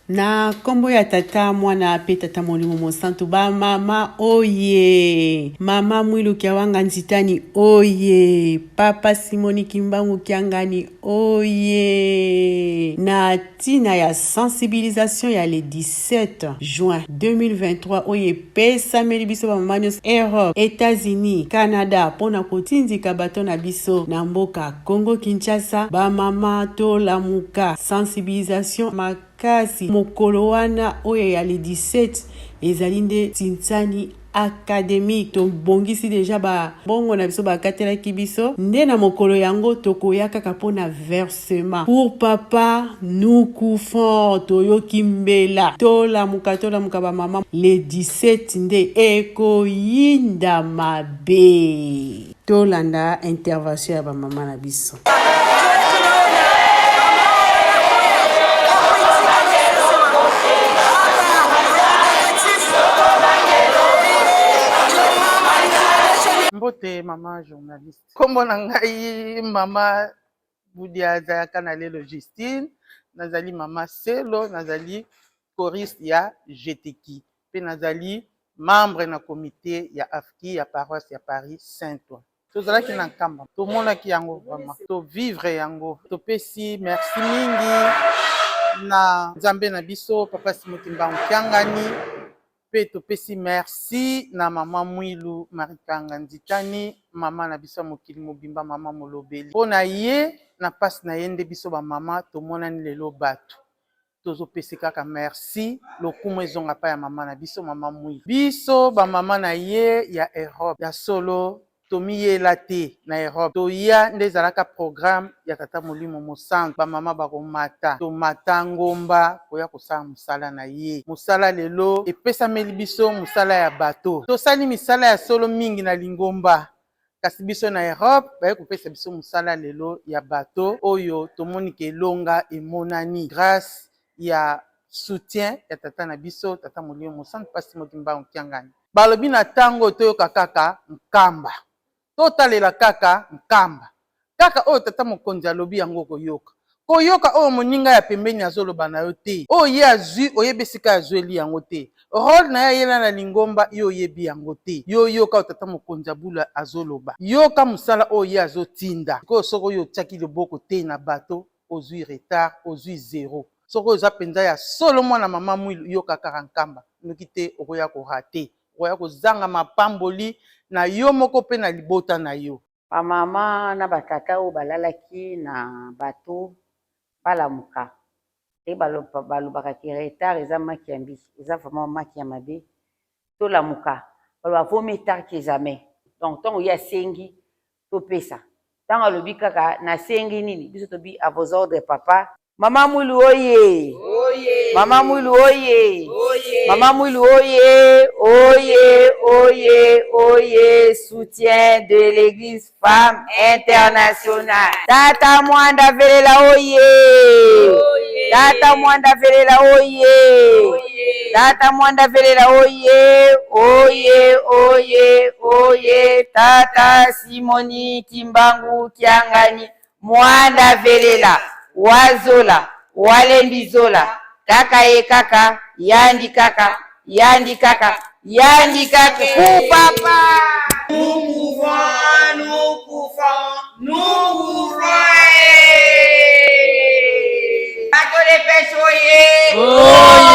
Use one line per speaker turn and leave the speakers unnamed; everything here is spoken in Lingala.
Na nkombo ya Tata, Mwana mpe Tata Molimo Mosantu, ba mama oye, mama Mwilu Kiawanga Nzitani oye, papa Simoni Kimbangu Kiangani oye. Na ntina ya sensibilisation ya le 17 juin 2023 oyo epesameli biso ba mama nyonso Europe, Etats-Unis, Canada mpo na kotindika bato na biso na mboka Congo Kinshasa, ba mama tolamuka, sensibilisation makasi mokolo wana oyo ya le 17 ezali nde tinsani academique. Tobongisi deja ba bongo na biso bakatelaki biso nde na mokolo yango tokoya kaka mpo na versement pour papa nukufon. Toyoki mbela, tolamuka, tolamuka ba mama, le 17 nde ekoyinda mabe. Tolanda intervention ya ba mama na biso.
Mbote mama journaliste. Kombo na ngai mama Budia Zayaka na lelo Justine, nazali mama Selo, nazali choriste ya GTQ pe nazali membre na comite ya AFKI ya paroisse ya Paris Saint-Ouen. Tozalaki na Nkamba, tomonaki yango vraiment, to vivre yango. Topesi merci mingi na Nzambe na biso Papa Simon Kimbangu Kiangani, pe topesi merci na Mama Mwilu Marie Kanga Nzitani, mama na biso ya mokili mobimba, mama molobeli. Po na ye, na pasi na ye nde biso ba mama tomonani lelo batu. Tozo pese kaka merci, lokumu ezonga pa ya mama na biso mama Mwilu. Biso ba mama na ye ya Europe ya solo tomiyela te na Europe, toya nde ezalaka programme ya tata molimo mosantu, ba mama bakomata, tomata ngomba koya kosala mosala na ye. Mosala lelo epesameli biso mosala ya bateau. Tosali misala ya solo mingi na lingomba, kasi biso na Europe baye kopesa biso mosala lelo ya bateau oyo tomoni ke elonga emonani grace ya soutien ya tata na biso tata molimo mosantu pa Simon Kimbangu Kiangani. Balobi na tango oyo toyoka kaka Nkamba, totalela kaka Nkamba, kaka oyo tata mokonzi alobi yango okoyoka. Koyoka oyo moninga ya pembeni azoloba na yo te. Oyo ye azui oyebi esika azueli yango te. Role na ye ayela na lingomba yo oyebi yango te. Yo yoka oyo tata mokonzi ya bula azoloba. Yoka mosala oyo ye azotinda. Sikoyo soki oyo otiaki loboko te na bateau ozui retard, ozui zero. Soki oza penza ya solo mwana mama Mwilu yoka kaka Nkamba noki te okoya ko rater. Okoya kozanga mapamboli na yo moko pe na libota na yo.
Ba mama na ba tata oyo balalaki na bateau balamuka ndenge balobaka ke retard eza maki ya mbi eza vraiment maki ya mabe tolamuka baloba vaut mieux tard que jamais donc ntango ye asengi topesa ntango alobi kaka nasengi nini biso tobi à vos ordres papa Mama Mwilu oye! Oye! Mama Mwilu oye! Oye! Mama Mwilu oye! Oye! Oye! Oye! Soutien de l'Eglise Femme Internationale. Tata Mwanda Velela oye! Oye! Tata Mwanda Velela oye! Oye! Tata Mwanda Velela oye! Oye! Oye! Oye! Tata Simoni Kimbangu Kiangani Muanda velela wazola walembi zola kaka ye kaka yandi kaka yandi kaka yandi kaka pour papa.
Nous pouvons, nous pouvons, nous pouvons. Bateau de pêche oye.
Oye.